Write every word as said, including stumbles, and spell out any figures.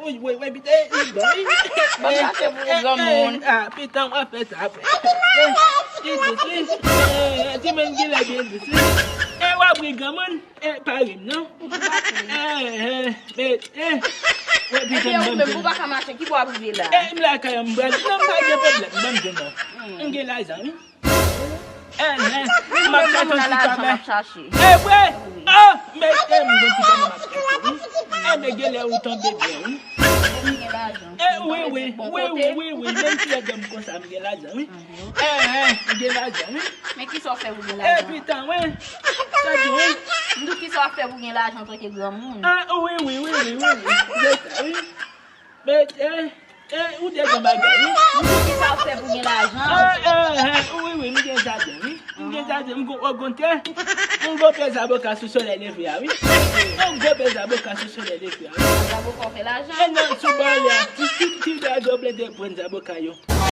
Wi, wi, wi, pita, e, e, bon, wi. Ban m chache pou ou, granmoun. E, e, a, pita, w ap fè sa apre. E, e, dous, wi. E, timoun gen lè byen dous, wi. E, w ap ri, granmoun. E, pa ri m, non. E, e, e, e, e, pita, m ban m. Ebyen, ou menm, ou pa ka mache, ki bò w ap rive la? E, m lakay, m pral. Non, pa gen pwoblèm, ban m di non. M gen lajan, wi. Enhen, m ap chache yon ti kamè. E vre? Oh, men, e, m gon ti kamè m ap chache, wi. E, men, gen lè ou tonbe byen, wi. E, wi, wi, wi, wi, wi, wi, menm si lè dòm konsa, m gen lajan, wi. Enhen, m gen lajan, wi. Men kisa w fè pou gen lajan? E, pita, wi. Tande, wi. M di w kisa w ap fè pou gen lajan antanke granmoun? A, wi, wi, wi, wi, wi, wi. Se sa, wi. Men, e, e, ou te gen bagay, wi. M di w kisa w ap fè pou gen lajan? A, e, e, wi, wi, m gen jaden, wi. M gen jaden, m gon, o kontrè, m gon pye zaboka sou solèy leve a, wi. M gon pye zaboka sou solèy leve a, wi. Zaboka w fè lajan? E non, sou bò lè a, ti, ti, ti bèl gwo blende grenn zaboka yo.